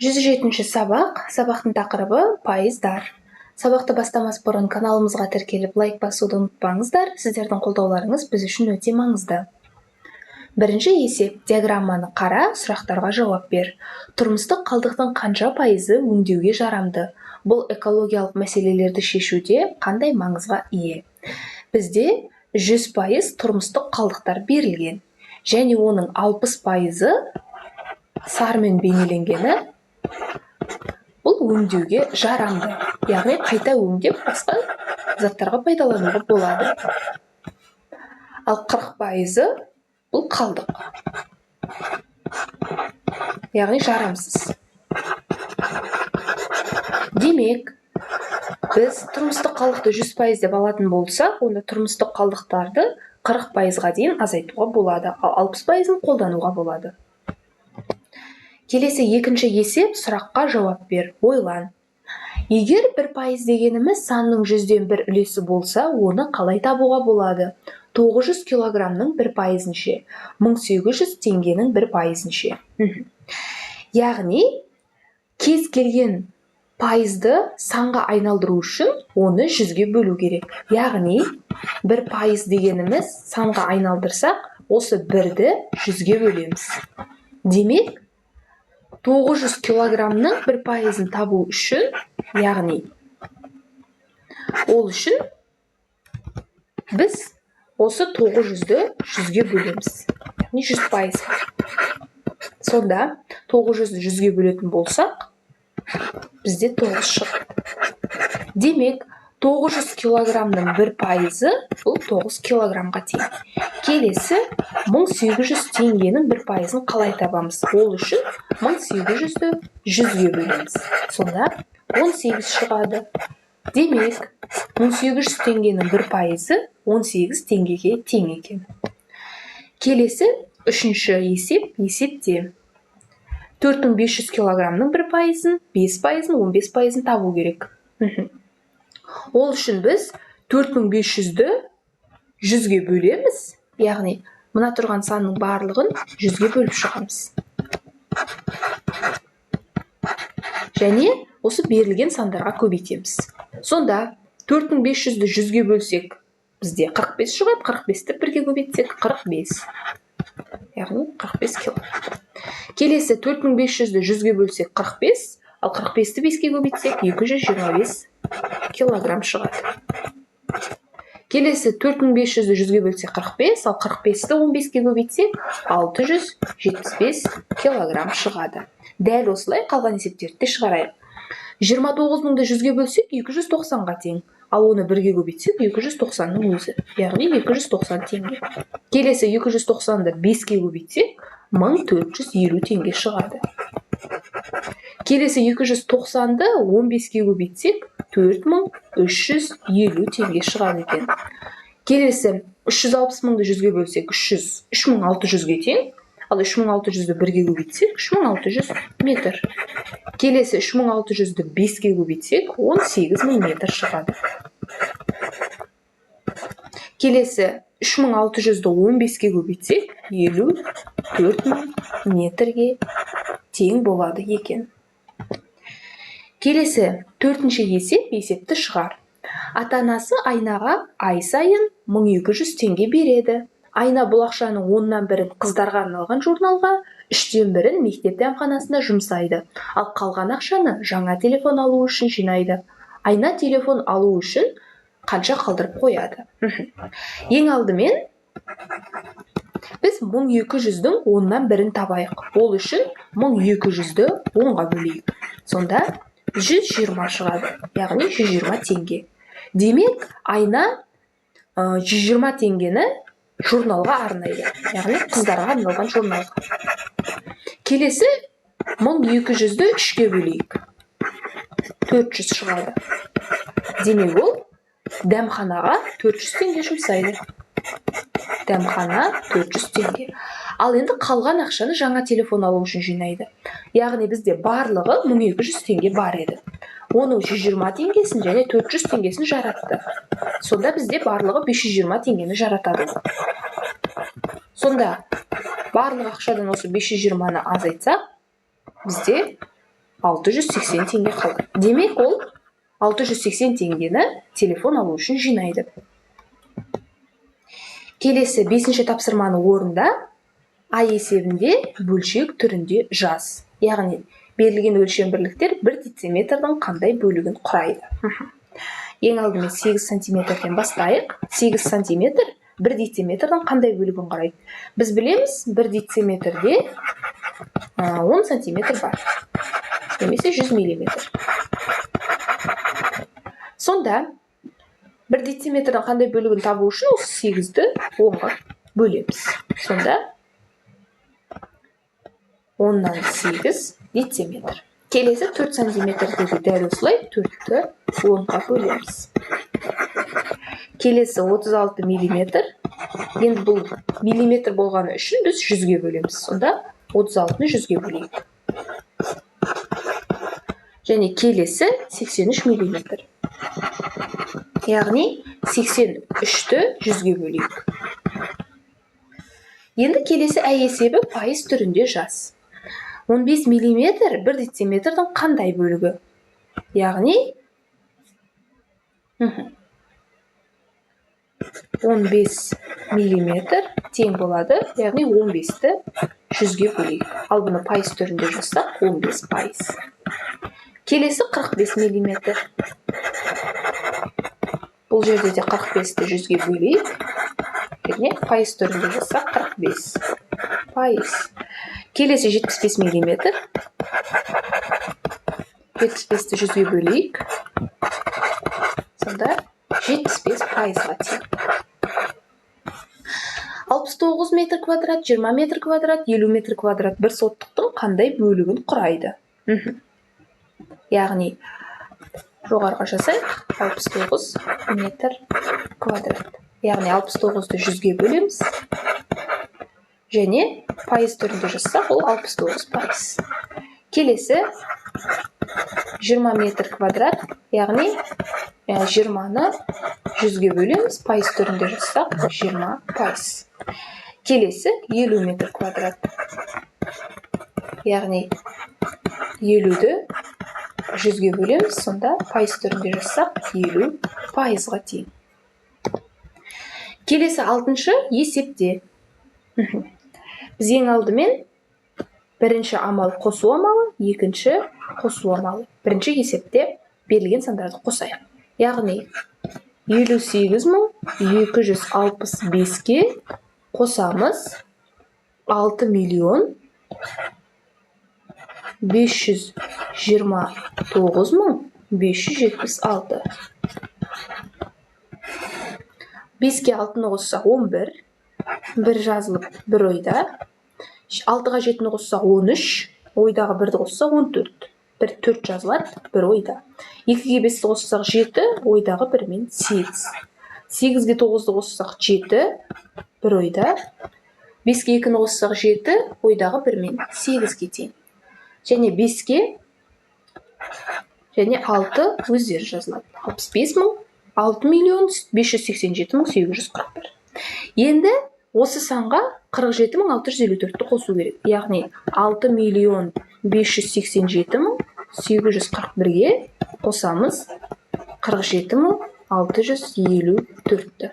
107 сабақ. Сабақтың тақырыбы пайыздар. Сабақты бастамас бұрын каналымызға тіркеліп, лайк басуды ұмытпаңыздар. Сіздердің қолдауларыңыз біз үшін өте маңызды. Бірінші есеп. Диаграмманы қара, сұрақтарға жауап бер. Тұрмыстық қалдықтың қанша пайызы өңдеуге жарамды? Бұл экологиялық мәселелерді шешуде қандай маңызға ие? Бізде 100% тұрмыстық қалдықтар берілген және оның 60%-ы, сарымен бейнеленгені, бұл өңдеуге жарамды, яғни қайта өңдеп, басқа заттарға пайдалануға болады. Ал 40%-ы бұл қалдық, яғни жарамсыз. Демек, біз тұрмыстық қалдықты 100% деп алатын болсақ, онда тұрмыстық қалдықтарды 40%-ға дейін азайтуға болады, ал 60%-ын қолдануға болады. Келесі екінші есеп. Сұраққа жауап бер, ойлан. Егер 1% дегеніміз санның 1/100 үлесі болса, оны қалай табуға болады? 900 килограммның 1%-ын ше? 1800 теңгенің 1%-ын ше? Яғни кез келген пайызды санға айналдыру үшін оны 100-ге бөлу керек. Яғни 1% дегеніміз, санға айналдырсақ, осы бірді 100-ге бөлеміз. Демек, 900 килограммның 1%-ын табу үшін, яғни ол үшін біз осы 900-ді 100-ге бөлеміз, яғни 100%-ға. Сонда 900-ді 100-ге бөлетін болсақ, бізде 9 шығады. Демек, 900 килограммның 1%-ы бұл 9 килограммға тең. Келесі 1800 теңгенің 1%-ын қалай табамыз? Ол үшін 1800-ді 100-ге бөлеміз, сонда 18 шығады. Демек, 1800 теңгенің 1%-ы 18 теңгеге тең екен. Келесі үшінші есеп. Есепте 4500 килограммның 1%-ын, 5%-ын, 15%-ын табу керек. Ол үшін біз 4500-ді 100-ге бөлеміз, яғни мына тұрған санның барлығын 100-ге бөліп шығамыз және осы берілген сандарға көбейтеміз. Сонда 4500-ді 100-ге бөлсек, бізде 45 шығады. 45-ті бірге көбейтсек, 45, яғни 45 килограмм. Келесі 4500-ді 100-ге бөлсек, 45, ал 45-ті 5-ке көбейтсек, 225 килограмм шығады. Келесі 4500-ді 100-ге бөлсек, 45, ал 45-ті 15-ке көбейтсек, 675 килограмм шығады. Дәл осылай қалған есептерді де шығарайық. 29 000-ды 100-ге бөлсек, 290-ға тең, ал оны бірге көбейтсек, 290-ның өзі, яғни 290 теңге. Келесі 290-ды 5-ке көбейтсек, 1450 теңге шығады. Келесі 290-ды 15-ке көбейтсек, 4350 теңге шығады екен. Келесі 360 000-ды 100-ге бөлсек, 3600-ге тең, ал 3600-ді бірге көбейтсек, 3600 метр. Келесі 3600-ді 5-ке көбейтсек, 18 000 метр шығады. Келесі 3600-ді 15-ке көбейтсек, 54 000 метрге тең болады екен. Келесі төртінші есеп. Есепті шығар. Ата анасы Айнаға ай сайын 1200 теңге береді. Айна бұл ақшаның 1/10-ін қыздарға арналған журналға, 1/3-ін мектеп дәмханасына жұмсайды, ал қалған ақшаны жаңа телефон алу үшін жинайды. Айна телефон алу үшін қанша қалдырып қояды? Ең алдымен біз 1200-дің 1/10-ін табайық. Ол үшін 1200-ді 10-ға бөлейік, сонда 120 шығады, яғни 120 теңге. Демек, Айна 120 теңгені журналға арнайды, яғни қыздарға арналған журналға. Келесі 1200-ді 3-ке бөлейік, 400 шығады. Демек, ол дәмханаға 400 теңге жұмсайды. Дәмхана 400 теңге. Ал енді қалған ақшаны жаңа телефон алу үшін жинайды, яғни бізде барлығы 1200 теңге бар еді, оның 120 теңгесін және 400 теңгесін жаратты. Сонда бізде барлығы 520 теңгені жаратады. Сонда барлық ақшадан осы 520-ны азайтсақ, бізде 680 теңге қалады. Демек, ол 680 теңгені телефон алу үшін жинайды. Келесі 5-ші тапсырманы орында, ай есебінде бөлшек түрінде жаз. Яғни берілген өлшем бірліктер 1 дециметрдің қандай бөлігін құрайды? Ең алдымен 8 сантиметрден бастайық. 8 сантиметр 1 дециметрдің қандай бөлігін құрайды? Біз білеміз, 1 дециметрде 10 сантиметр бар, немесе 100 миллиметр. Сонда 1 дециметрдің қандай бөлігін табу үшін осы 8-ді 10-ға бөлеміз. Сонда 10-нан 8 дециметр. Келесі 4 сантиметрде де дәл осылай 4-ті 10-ға бөлеміз. Келесі 36 миллиметр. Енді бұл миллиметр болғаны үшін біз 100-ге бөлеміз. Сонда 36-ны 100-ге бөлейік. Және келесі 83 миллиметр. Яғни 83-ті 100-ге бөлейік. Енді келесі әй есебі пайыз түрінде жаз. 15 миллиметр 1 дециметрдің қандай бөлігі? Яғни 15 миллиметр тең болады, яғни 15-ті 100-ге бөлейік. Ал бұны пайыз түрінде жазсақ, 15%. Келесі 45 миллиметр. Бұл жерде де 45-ті 100-ге бөлейік. Және пайыз түрінде жазсақ, 45%. Келесі 75 миллиметр. 75-ті 100-ге бөлейік. Сонда 75%-ға тең. 69 метр квадрат, 20 метр квадрат, 50 метр квадрат бір соттықтың қандай бөлігін құрайды? Яғни жоғарыға жасайық, 69 метр квадрат. Яғни 69-ды 100-ге бөлеміз. Және пайыз түрінде жазсақ, ол 69%. Келесі 20 метр квадрат, яғни 20-ны 100-ге бөлеміз, пайыз түрінде жазсақ, 20%. Келесі 50 метр квадрат. Яғни 50-ді 100-ге бөлеміз, сонда пайыз түрінде жазсақ, 50%-ға тең. Келесі 6-шы есепте. Біз ең алдымен бірінші амал қосу амалы, екінші қосу амалы. Бірінші есепте берілген сандарды қосайық. Яғни 58265-ке қосамыз 6 миллион 529 мың 576. 5-ке 6-ны қоссақ 11, 1 жазылып бір ойда. 6-ға 7-ні қоссақ 13, ойдағы 1-ді қоссақ 14. 1 4 жазылады бір ойда. 2-ге 5-ті қоссақ 7, ойдағы 1 мен 8. 8-ге 9-ды қоссақ 7, бір ойда. 5-ке 2-ні қоссақ 7, ойдағы 1 мен 8-ге тең. Және 5-ке және 6 өздері жазылады. 65 мың, 6 миллион 587 мың 841. Енді осы санға 47 мың 654-ті қосу керек. Яғни 6 миллион 587 мың 841-ге қосамыз 47 мың 654-ті.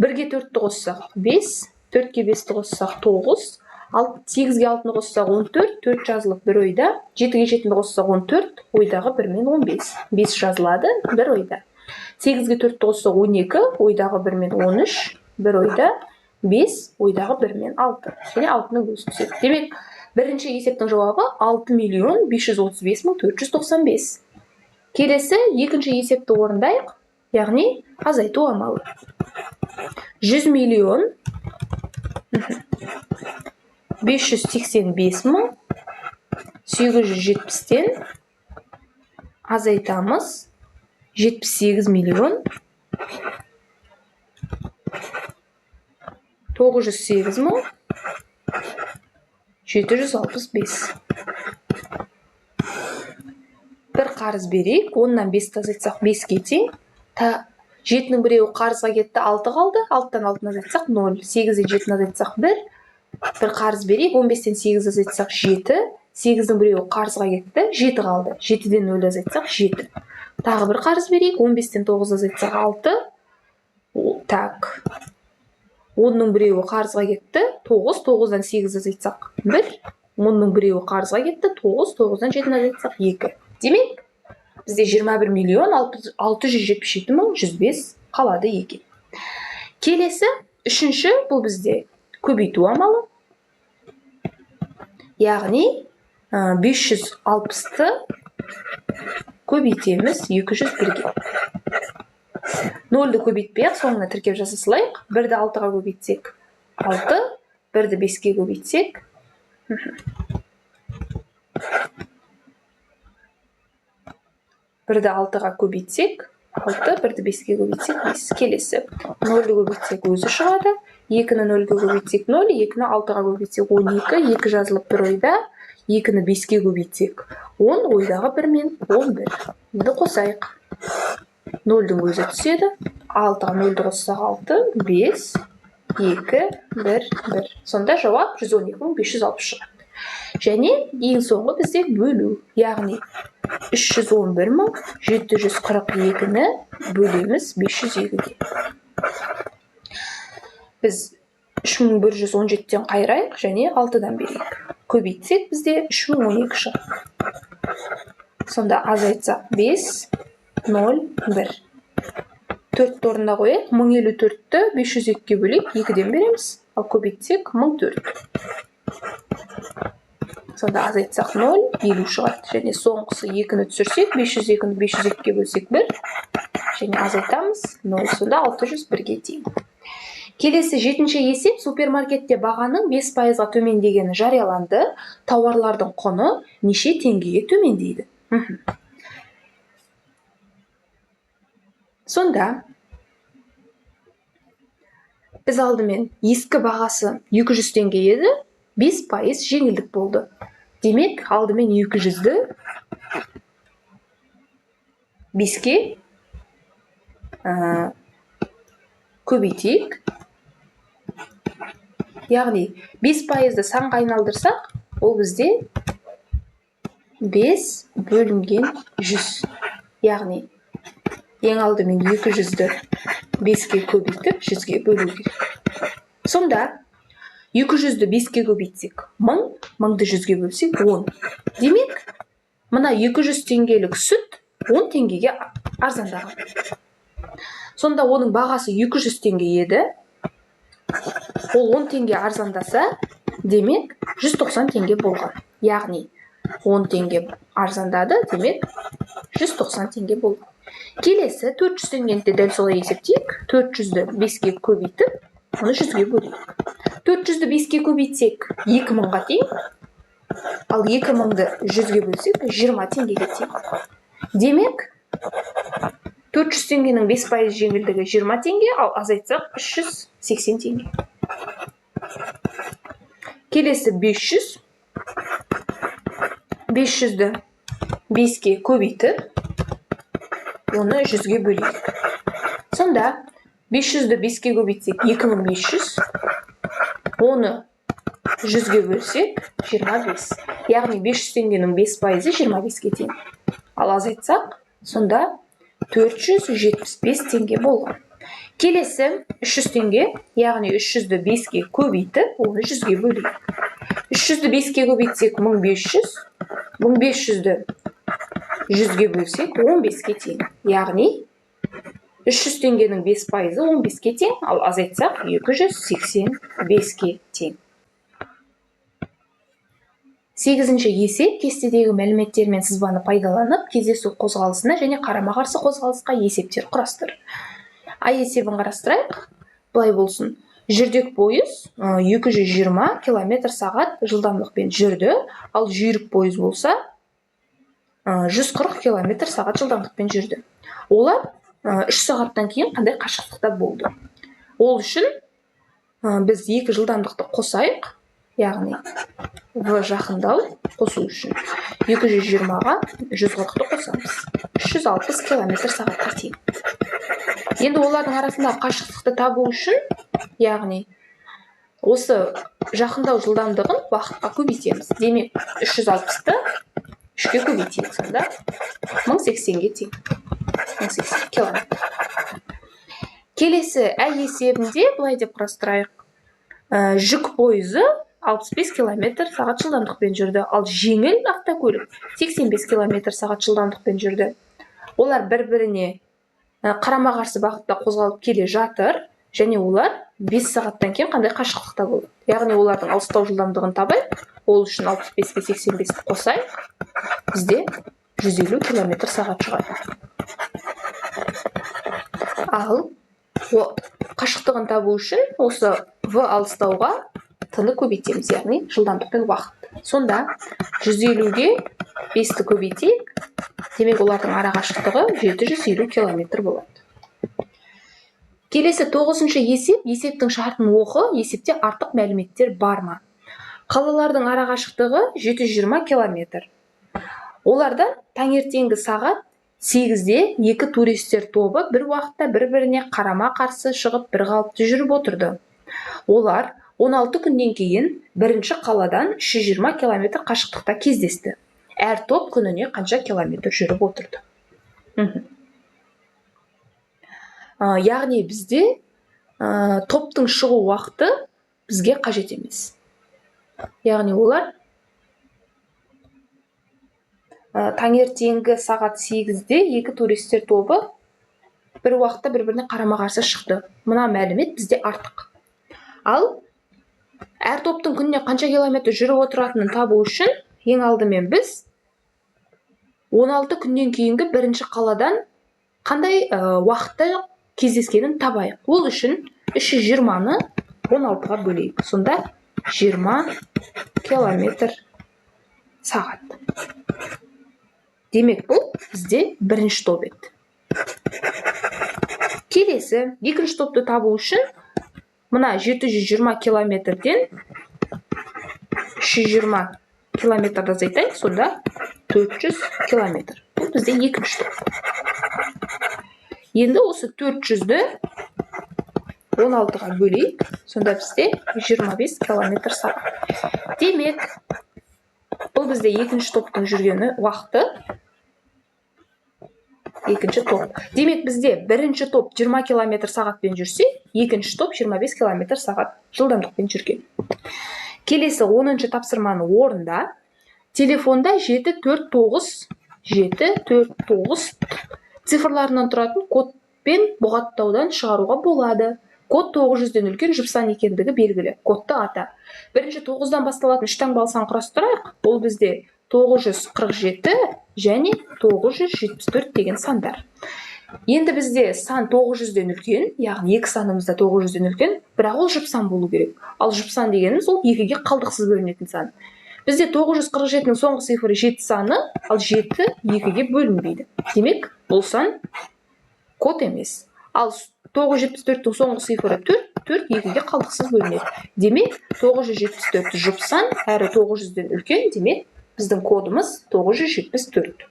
1-ге 4-ті қоссақ 5, 4-ке 5-ті қоссақ 9, 8-ге 6-ны қоссақ 14, 4 жазылып бір ойда, 7-ге 7-ні қоссақ 14, ойдағы 1 мен 15. 5 жазылады бір ойда. 8-ге 4-ті қоссақ 12, ойдағы 1 мен 13, бір ойда, 5, ойдағы 1 мен 6. Және 6-ның өзі түседі. Демек, бірінші есептің жауабы 6 миллион 535 мың 495. Келесі екінші есепті орындайық, яғни азайту амалы. 100 миллион 585 мың 870-тен азайтамыз 78 миллион 908 мың 765. Бір қарыз берейік, 10-нан 5-ті азайтсақ 5-ке тең. 7-нің біреуі қарызға кетті, 6 қалды. 6-тан 6-ны азайтсақ 0. 8-ден 7-ні азайтсақ 1. Бір қарыз берейік, 15-тен 8 азайтсақ 7. 8-дің біреуі қарызға кетті, 7 қалды. 7-ден 0 азайтсақ 7. Тағы бір қарыз берейік. 15-тен 9 азайтсақ 6. Так. 10-ның біреуі қарызға кетті, 9. 9-дан 8 азайтсақ 1. 10-ның біреуі қарызға кетті, 9. 9-дан 7 азайтсақ 2. Демек, бізде 21 миллион 677 мың 105 қалады екен. Келесі үшінші, бұл бізде көбейту амалы. Яғни 560-ты көбейтеміз 201-ге. 0-ді көбейтпей-ақ соңына тіркеп жаза салайық. 1-ді 6-ға көбейтсек 6, 1-ді 5-ке көбейтсек 1-ді 6-ға көбейтсек 6, 1-ді 5-ке көбейтсек 5. Келесі 0-ді көбейтсек өзі шығады. 2-ні 0-ге көбейтсек 0, 2-ні 6-ға көбейтсек 12, 2 жазылып бір ойда, 2-ні 5-ке көбейтсек 10, ойдағы 1 мен 11. Енді қосайық. 0-дің өзі түседі. 6-ға 0-ді қоссақ 6, 5, 2, 1, 1. Сонда жауап 112 560 шығады. Және ең соңғы бізде бөлу, яғни 311 742-ні бөлеміз 502-ге. Біз 3117-тен қайырайық және 6-дан берейік. Көбейтсек бізде 3012 шығады. Сонда азайтсақ 5, 0, 1. 4-ті орнына қояйық. 1054-ті 502-ге бөлейік, 2-ден береміз. Ал көбейтсек 1004. Сонда азайтсақ 0, 50 шығады. Және соңғысы 2-ні түсірсек, 502-ні 502-ге бөлсек 1. Және азайтамыз 0. Сонда 601-ге тең. Келесі жетінші есеп: супермаркетте бағаның 5%-ға төмендегені жарияланды. Тауарлардың құны неше теңгеге төмендейді? Сонда біз алдымен ескі бағасы 200 теңге еді, 5% жеңілдік болды. Демек, алдымен 200-ді 5-ке көбейтейік. Яғни 5%-ды санға айналдырсақ, ол бізде 5 бөлінген 100. Яғни ең алдымен 200-ді 5-ке көбейтіп, 100-ге бөлу керек. Сонда 200-ді 5-ке көбейтсек 1000, 1000-ды 100-ге бөлсек 10. Демек, мына 200 теңгелік сүт 10 теңгеге арзандаған. Сонда оның бағасы 200 теңге еді. Ол 10 теңге арзандаса, демек 190 теңге болған. Яғни 10 теңге арзандады, демек 190 теңге болған. Келесі 400 теңгені де дәл солай есептейік. 400-ді 5-ке көбейтіп, оны 100-ге бөлейік. 400-ді 5-ке көбейтсек 2000-ға тең. Ал 2000-ды 100-ге бөлсек 20 теңгеге тең. Демек, 400 теңгенің 5% жеңілдігі 20 теңге, ал азайтсақ 380 теңге. Келесі 500. 500-ді 5-ке көбейтіп, оны 100-ге бөлейік. Сонда 500-ді 5-ке көбейтсек 2500, оны 100-ге бөлсек 25. Яғни 500 теңгенің 5%-ы 25-ке тең. Ал азайтсақ, сонда 475 теңге болған. Келесі 300 теңге, яғни 300-ді 5-ке көбейтіп, оны 100-ге бөлейік. 300-ді 5-ке көбейтсек 1500, 1500-ді 100-ге бөлсек 15-ке тең. Яғни 300 теңгенің 5%-ы 15-ке тең, ал азайтсақ 285-ке тең. Сегізінші есеп: кестедегі мәліметтер мен сызбаны пайдаланып, кездесу қозғалысына және қарама-қарсы қозғалысқа есептер құрастыр. А есебін қарастырайық. Былай болсын. Жүрдек пойыз 220 километр сағат жылдамдықпен жүрді, ал жүйрік пойыз болса 140 километр сағат жылдамдықпен жүрді. Олар 3 сағаттан кейін қандай қашықтықта болды? Ол үшін біз екі жылдамдықты қосайық, яғни в жақындау қосу үшін 220-ға 140-ты қосамыз. 360 километр сағатқа тең. Енді олардың арасындағы қашықтықты табу үшін, яғни осы Жақындау жылдамдығын уақытқа көбейтеміз. Демек, 360-ты 3-ке көбейтейік, сонда 1080-ге тең. 1080 километр. Келесі ә есебінде былай деп құрастырайық. Жүк пойызы 65 километр сағат жылдамдықпен жүрді, ал жеңіл автокөлік 85 километр сағат жылдамдықпен жүрді. Олар бір-біріне қарама-қарсы бағытта қозғалып келе жатыр, және олар 5 сағаттан кейін қандай қашықтықта болады? Яғни олардың алыстау жылдамдығын табайық. Ол үшін 65-ке 85-ті қосайық, бізде 150 километр сағат шығады. Ал қашықтығын табу үшін осы в алыстауға т-ны көбейтеміз, яғни жылдамдық пен уақыт. Сонда 150-ге 5-ті көбейтейік, демек, олардың ара қашықтығы 750 километр болады. Келесі 9-шы есеп. Есептің шартын оқы, есепте артық мәліметтер бар ма? Қалалардың ара қашықтығы 720 километр. Олардан таңертеңгі сағат 8-де екі туристер тобы бір уақытта бір-біріне қарама-қарсы шығып, бір қалыпты жүріп отырды. Олар 16 күннен кейін бірінші қаладан 320 километр қашықтықта кездесті. Әр топ күніне қанша километр жүріп отырды? Яғни бізде топтың шығу уақыты бізге қажет емес. Яғни олар таңертеңгі сағат 8-де екі туристер тобы бір уақытта бір-біріне қарама-қарсы шықты. Мына мәлімет бізде артық. Ал әр топтың күніне қанша километр жүріп отыратынын табу үшін ең алдымен біз 16 күннен кейінгі бірінші қаладан қандай уақытта кездескенін табайық. Ол үшін 320-ны 16-ға бөлейік. Сонда 20 километр сағат. Демек, бұл бізде бірінші топ еді. Келесі екінші топты табу үшін мына 720 километрден 320 километрді азайтайық, сонда 400 километр. Бұл бізде екінші топ. Енді осы 400-ді 16-ға бөлейік, сонда бізде 25 километр сағат. Демек, бұл бізде екінші топтың жүргені уақыты. Екінші топ. Демек, бізде бірінші топ 20 километр сағатпен жүрсе, екінші топ 25 километр сағат жылдамдықпен жүрген. Келесі 10-шы тапсырманы орында. Телефонда 7 4 9 7 4 9 цифрларынан тұратын кодпен бұғаттаудан шығаруға болады. Код 900-ден үлкен жұп сан екендігі белгілі. Кодты ата. Бірінші 9-дан басталатын үш таңбалы сан құрастырайық. Ол бізде 947 және 974 деген сандар. Енді бізде сан 900-ден үлкен, яғни екі санымыз да 900-ден үлкен, бірақ ол жұп сан болу керек. Ал жұп сан дегеніміз ол екіге қалдықсыз бөлінетін сан. Бізде 947-нің соңғы цифры 7 саны, ал 7 екіге бөлінбейді. Демек, бұл сан код емес. Ал 974-тің соңғы цифры 4, 4 екіге қалдықсыз бөлінеді. Демек, 974 жұп сан, әрі 900-ден үлкен, демек, біздің кодымыз 974.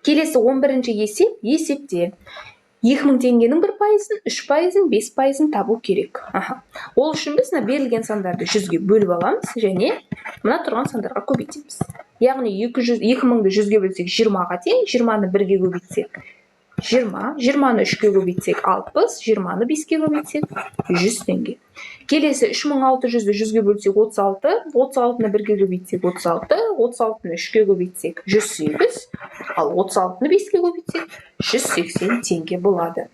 Келесі 11-ші есеп. Есепте 2000 теңгенің 1%-ын, 3%-ын, 5%-ын табу керек. Аха. Ол үшін біз мына берілген сандарды 100-ге бөліп аламыз және мына тұрған сандарға көбейтеміз. Яғни 200, 2000-ды 100-ге бөлсек, 20-ға тең, 20-ны 1-ге көбейтсек 20, 20-ны 3-ке көбейтсек 60, 20-ны 5-ке көбейтсек 100 теңге. Келесі 3600-ді 100-ге бөлсек 36, 36-ны 1-ге көбейтсек 36, 36-ны 3-ке көбейтсек 108, ал 36-ны 5-ке көбейтсек 180 теңге болады.